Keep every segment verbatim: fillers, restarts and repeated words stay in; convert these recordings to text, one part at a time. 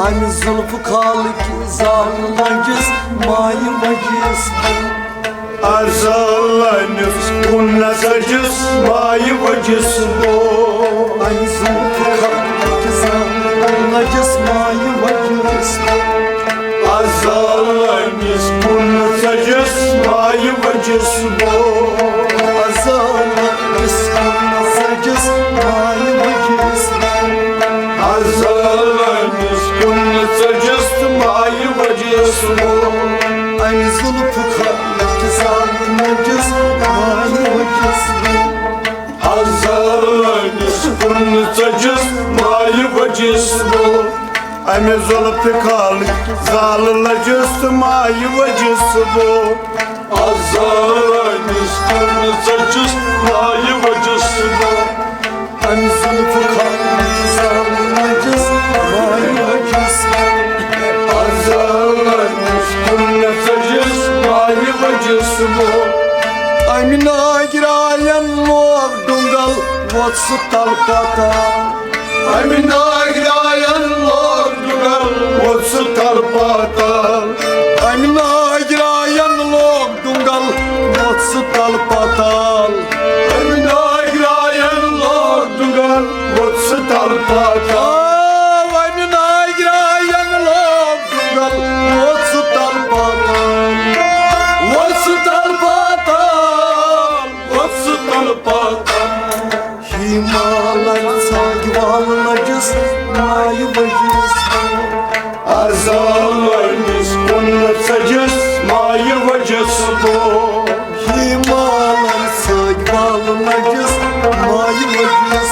امہِ زُلفہٕ خالٕکۍ زالہٕ لٔجِس مایہِ وجِس بہٕ۔ ازالنِس کُن نہ ژٔجِس مایہِ وجِس بہٕ۔ امہِ زُلفہٕ خالٕکۍ زالہٕ لٔجِس مایہِ وجِس بہٕ۔ ازالنِس کُن نہ ژٔجِس مایہِ وجِس بہٕ۔ ازالنِس کُن نہ ژٔجِس مایہِ وجِس بہٕ۔ ازالنِس کُن نہ ژٔجِس تہٕ مایہِ وجِس بہٕ۔ امہِ زُلفہٕ خالٕکۍ زالہٕ لٔجِس مایہِ وجِس بہٕ۔ ازالنِس کُن نہ ژٔجِس مایہِ وجِس بہٕ۔ امہِ زُلفہٕ خالٕکۍ زالہٕ لٔجِس تہٕ مایہِ وجِس بہٕ۔ ازالنِس کُن نہ ژٔجِس مایہِ وجِس بہٕ۔ امہِ زُلفہٕ خالٕکۍ زالہٕ لٔجِس مایہِ وجِس بہٕ۔ ازالنِس کُن نہ ژٔجِس مایہِ وجِس بہٕ۔ امہِ ناگراین لوگ ڈُنگل ووت سُہ تل پتل۔ امہِ ناگراین لوگ ڈُنگل ووت سُہ تل پتل۔ امہِ ناگراین لوگ ڈُنگل ووت سُہ تل پتل۔ امہِ ناگراین لوگ ڈُنگل ووت سُہ تل پتل۔ آو امہِ ناگراین لوگ ڈُنگل ووت سُہ تل پتل۔ ووت سُہ تل پتل۔ ووت سُہ تل پتل۔ ہی مالن ژھاگہِ وال لٔجِس مایہِ وجِس۔ ازالنِس کُن نہ ژٔجِس مایہِ وجِس بہٕ۔ ہی مالن ژھاگہِ وال لٔجِس مایہِ وجِس۔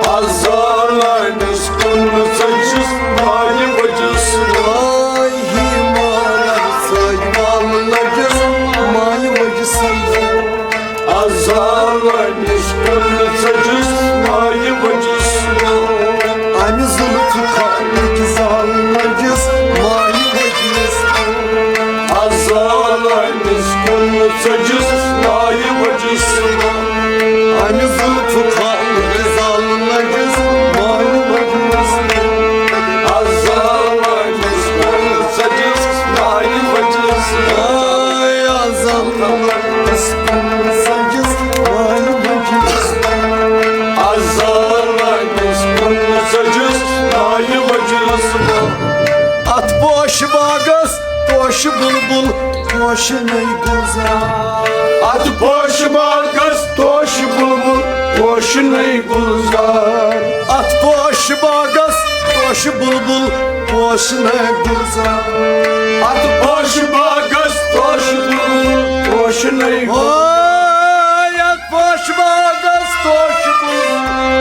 ازالنِس کُن نہ ژٔجِس مایہِ وجِس بہٕ۔ آے ہی مالن ژھاگہِ وال لٔجِس مایہِ وجِس بہٕ۔ ازالنِس کُن نہ ژٔجِس مایہِ وجِس بہٕ۔ امہِ زُلفہٕ خالٕکۍ زالہٕ لٔجِس مایہِ وجِس بہٕ۔ ازالنِس کُن نہ ژٔجِس مایہِ وجِس بہٕ۔ امہِ زُلفہٕ خالٕکۍ زالہٕ لٔجِس مایہِ وجِس بہٕ۔ ازالنِس کُن نہ ژٔجِس مایہِ وجِس بہٕ۔ آے ازالنِس کُن نہ ژٔجِس مایہِ وجِس بہٕ۔ ازالنِس کُن نہ ژٔجِس مایہِ وجِس بہٕ۔ اتھ پوشہٕ باغس پوشہٕ بلبل پوشہٕ نٔے گُلزار۔ اتھ پوشہٕ باغس پوشہٕ بلبل پوشہٕ نٔے گُلزار۔ اتھ پوشہٕ باغس پوشہٕ بلبل پوشہٕ نٔے گُلزار۔ اتھ پوشہٕ باغس پوشہٕ بلبل پوشہٕ نٔے گُلزار۔ آے اتھ پوشہٕ باغس پوشہٕ بلبل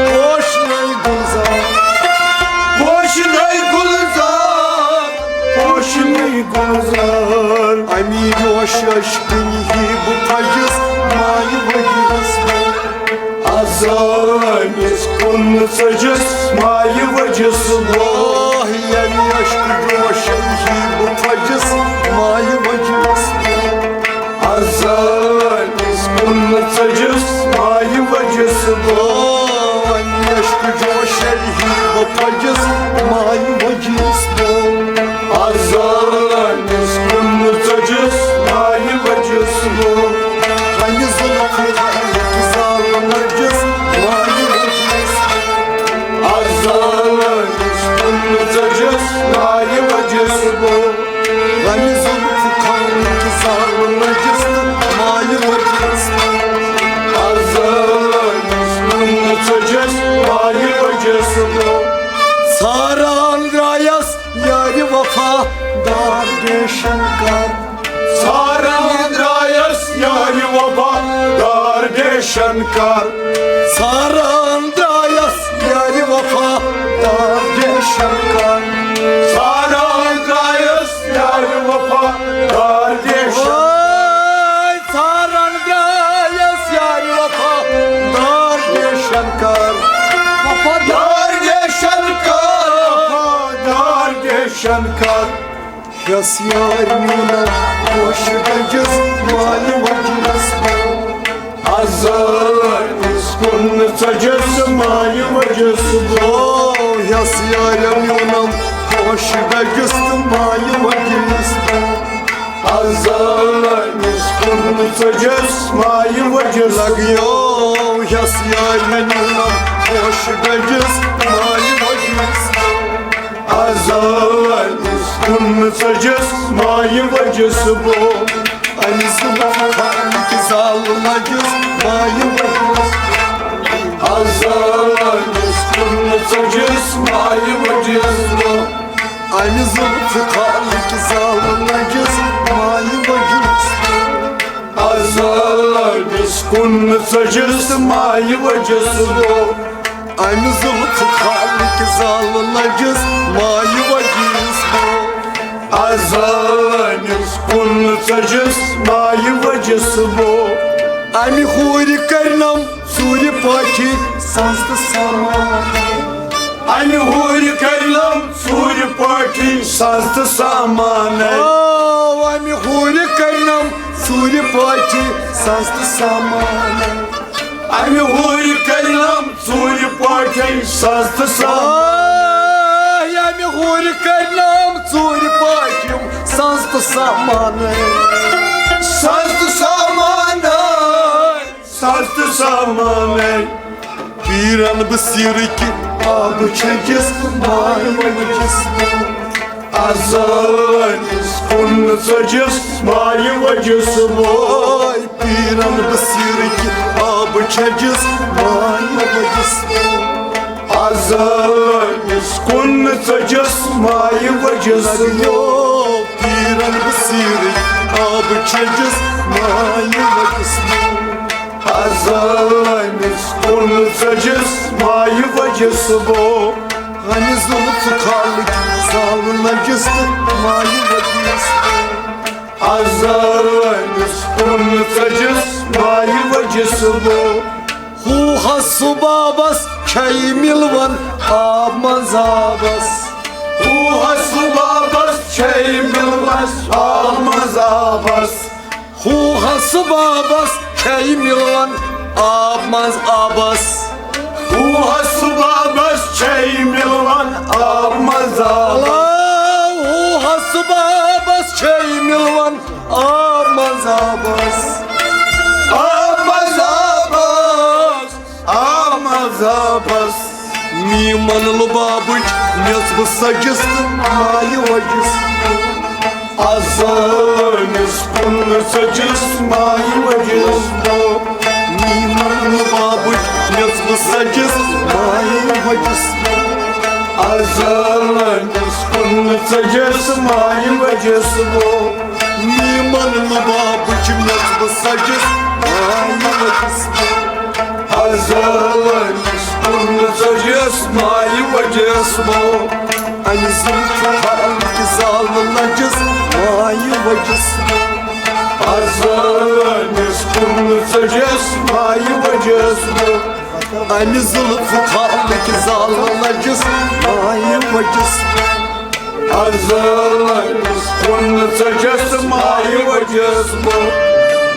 پوشہٕ نٔے گُلزار۔ پوشہٕ نٔے گُلزار۔ پوشہٕ نٔے گُلزار۔ امی جوش عشقٕنۍ ہی بہٕ پھجِس مایہِ وجِس بہٕ۔ ازالنِس کُن نہ ژٔجِس مایہِ وجِس بہٕ۔ آہ، ییٚمہِ عشقہٕ جوشن ہی بہٕ پھجِس مایہِ وجِس بہٕ۔ ازالنِس کُن نہ ژٔجِس مایہِ وجِس بہٕ۔ آہ، ییٚمہِ عشقہٕ جوشن ہی بہٕ پھجِس مایہِ وجِس بہٕ۔ ازالنِس کُن نہ ژٔجِس مایہِ وجِس بہٕ۔ امہِ زُلفہٕ خالٕکۍ زالہٕ لٔجِس مایہِ وجِس۔ ازالنِس کُن نہ ژٔجِس مایہِ وجِس بہٕ۔ امہِ زُلفہٕ خالٕکۍ زالہٕ لٔجِس مایہِ وجِس۔ ازالنِس کُن نہ ژٔجِس مایہِ وجِس بہٕ۔ ژھاران درٛایس یارِ وفا دار ریشن کر۔ ژھاران درٛایس یارِ وفا دار ریشن کر۔ ژھاران درٛایس یارِ وفا دار ریشن کر۔ ژھاران درٛایس یارِ وفا دار ریشن۔ آے ژھاران درٛایس یارِ وفا دار ریشن کر۔ وفا دار ریشن کر۔ وفا دار ریشن کر۔ یس یار میونم پوش گجس مایہِ وجس۔ ازالنِس کُن نہ ژٔجِس مایہِ وجس بہٕ۔ او یس یار میونم شِبَجِس تہٕ مایہِ وَجِس۔ اَزَلَنِس کُن ژٔجِس مایہِ وَجِس۔ لَگیو یَس یارِ مےٚ نیٖلَم، خۄش گٔجِس مایہِ وَجِس۔ اَزَلَنِس کُن ژٔجِس مایہِ وَجِس بہٕ۔ اَمہِ زُلفہٕ خالٕکۍ زالہٕ لَجِس مایہِ وَجِس۔ اَزَلَنِس کُن ژٔجِس مایہِ وَجِس بہٕ۔ اَمہِ زُلفہٕ خالٕکۍ زالہٕ لَجِس مایہِ وَجِس۔ اَزَلَنِس کُن ژٔجِس مایہِ وَجِس بہٕ۔ اَمہِ زُلفہٕ خالٕکۍ زالہٕ لَجِس مایہِ وَجِس بہٕ۔ اَزَلَنِس کُن ژٔجِس مایہِ وَجِس بہٕ۔ اَمہِ حوٗرِ کٔرنَم ژوٗرِ پٲٹھی سَز تہٕ سامان۔ اَمہِ حوٗرِ کٔرنَم ژوٗرِ پٲٹھی سَز تہٕ سامان۔ او، اَمہِ حوٗرِ کٔرنَم ژوٗرِ پٲٹھی سَز تہٕ سامان۔ اَمہِ حوٗرِ کٔرنَم ژوٗرِ پٲٹھۍ سَز تہٕ سامان۔ آے، اَمہِ حوٗرِ کٔرنَم ژوٗرِ پٲٹھۍ سَز تہٕ سامان۔ سَز تہٕ سامان۔ سَز تہٕ سامان۔ پیٖرَن بہٕ سیٖرٕکۍ آبہٕ چھٔجِس مایہِ وَجِس۔ اَزَلَنِس کُن ژٔجِس مایہِ وَجِس بہٕ۔ پیٖرَن بہٕ سیٖرٕکۍ آبہٕ چھٔجِس مایہِ وَجِس بہٕ۔ اَزَلَنِس کُن ژٔجِس مایہِ وَجِس بہٕ۔ پیٖرَن بہٕ سیٖرٕکۍ آبہٕ چھٔجِس مایہِ وَجِس بہٕ۔ اَزَلَنِس کُن ژٔجِس مایہِ وَجِس بہٕ۔ اَمہِ زُلفہٕ خالٕکۍ زالہٕ لَجِس تہٕ مایہِ وَجِس بہٕ۔ اَزَلَنِس کُن ژٔجِس مایہِ وَجِس بہٕ۔ ہُہ حسُبابَس چھَے مِلوَن آب منٛز آبَس۔ ہُہ حسُبابَس چھَے مِلوَن آب منٛز آبَس۔ ہُہ حسُبابَس چھَے مِلوَن آب منٛز آبَس۔ ہُہ حسُبابَس چھَے مِلوَن آب منٛز آبَس۔ ہُہ حسُبابَس چھَے مِلوَن آب منٛز آبَس۔ آب منٛز آبَس۔ آب منٛز آبَس۔ میٖمَن لُبابٕچ میٚژ بہٕ سَجِس تہٕ مایہِ وَجِس۔ اَزَلَنِس کُن ژٔجِس مایہِ وَجِس۔ میٖمَن لُبابٕچ میٚژ بہٕ سَجِس مایہِ وَجِس۔ اَزَلَنِس کُن ژٔجِس مایہِ وَجِس۔ میٖمَن لُبابٕچ میٚژ بہٕ سَجِس مایہِ وَجِس۔ اَزَلَنِس کُن ژٔجِس مایہِ وَجِس بہٕ۔ اَمہِ زُلفہٕ خالٕکۍ زالہٕ لَجِس مایہِ وَجِس بہٕ۔ اَزَلَنِس کُن ژٔجِس مایہِ وَجِس بہٕ۔ اَمہِ زُلفہٕ خالٕکۍ زالہٕ لَجِس مایہِ وَجِس بہٕ۔ اَزَلَنِس کُن ژٔجِس مایہِ وَجِس بہٕ۔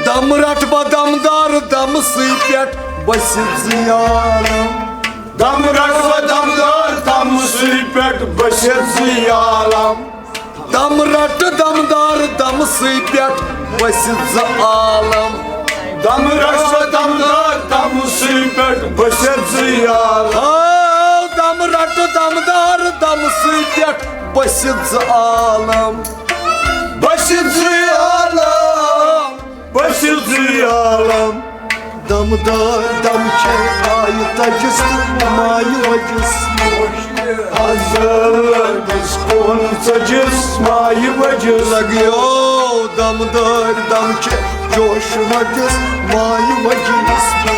دَم رَٹہٕ بہٕ دَمدار دَمہٕ سٕے پٮ۪ٹھ بٔسِتھ زِ عالم۔ دَم رَٹہٕ بہٕ دَمدار دَمہٕ سٕے پٮ۪ٹھ بٔسِتھ زِ عالم۔ دَم رَٹہٕ دَمدار دَمہٕ سٕے پٮ۪ٹھ بٔسِتھ زِ عالم۔ دَم رَٹہٕ بہٕ دَمدار دَمہٕ سٕے پٮ۪ٹھ بٔسِتھ زِ عالم۔ آو دَم رَٹہٕ دَمدار دَمہٕ سٕے پٮ۪ٹھ بٔسِتھ زِ عالم۔ بٔسِتھ زِ عالم۔ بٔسِتھ زِ عالم۔ دَمدار دَم چھے آیہِ تَجِس تہٕ مایہِ وَجِس۔ اَزَلَنِس کُن ژٔجِس مایہِ وَجِس۔ لَگیو دَمدار دَم چھے جوش وَجِس مایہِ وَجِس۔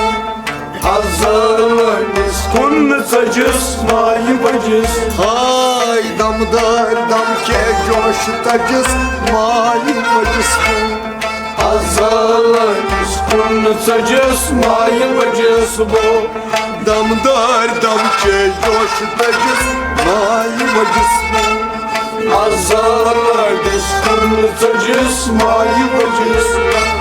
اَزَلَنِس کُن ژٔجِس مایہِ وَجِس۔ ہاے دَمدار دَم چھے جوش تَجِس مایہِ وَجِس۔ اَزَلَنِس کُن ژٔجِس مایہِ وَجِس بہٕ۔ دَمدار دَم چھے جوش تَجِس مایہِ وَجِس بہٕ۔ اَزَلَنِس کُن ژٔجِس مایہِ وَجِس بہٕ۔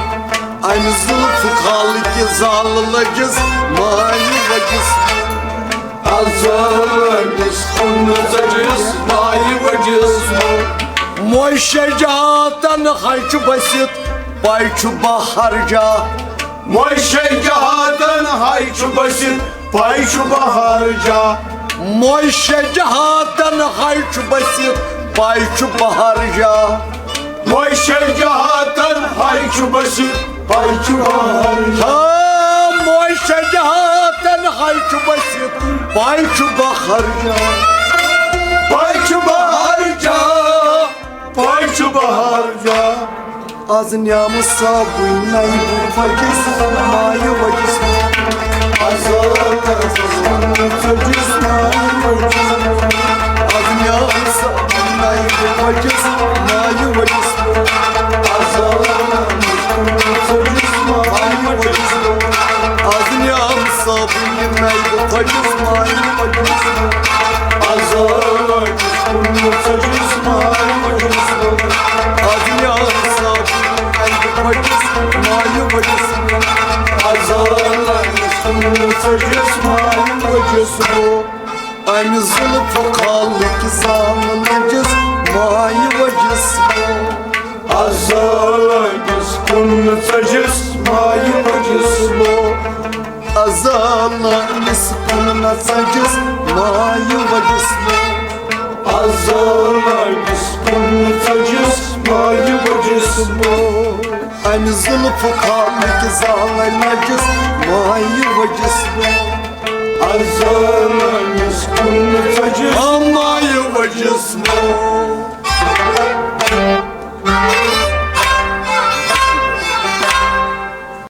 اَمہِ زُلفہٕ خالٕکۍ زالہٕ لَجِس مایہِ وَجِس بہٕ۔ اَزَلَنِس کُن ژٔجِس مایہِ وجسمو۔ موے شےٚ جہاتن ہاے چھُ بٔسِتھ، پاے چھُ بہر جا۔ موے شےٚ جہاتن ہاے چھُ بٔسِتھ، پاے چھُ بہر جا۔ موے شےٚ جہاتن ہاے چھُ بٔسِتھ، پاے چھُ بہر جا۔ موے شےٚ جہاتن ہاے چھُ بٔسِتھ، پاے چھُ بہر جا۔ ہاں، موے شےٚ جہاتن ہاے چھُ بٔسِتھ، پاے چھُ بہر جا۔ پاے چھُ بہر جا، پاے چھُ بہر جا۔ از نیام صابٕنۍ نَیہِ بہٕ پھٔٹِس مایہِ وجسمو۔ از نیام صابٕنۍ نَیہِ بہٕ پھٔٹِس مایہِ وجسمو۔ از نیام صابٕنۍ نَیہِ بہٕ پھٔٹِس مایہِ وجسمو۔ از نیام صابٕنۍ نَیہِ بہٕ پھٔٹِس مایہِ وجسمو۔ امہِ زُلفہٕ خالٕکۍ زالہٕ لٔجِس مایہِ وجسمو۔ از لٔجِس کُن ژٔجِس مایہِ وجسمو۔ از لٲنِس کُن نہ ژٔجِس مایہِ وجسمو۔ از لٲنِس کُن نہ ژٔجِس مایہِ وجسمو۔ امہِ زُلفہٕ خالٕکۍ زالہٕ لٔجِس مایہِ وجسمو۔ از لٲنِس کُن نہ ژٔجِس مایہِ وجسمو۔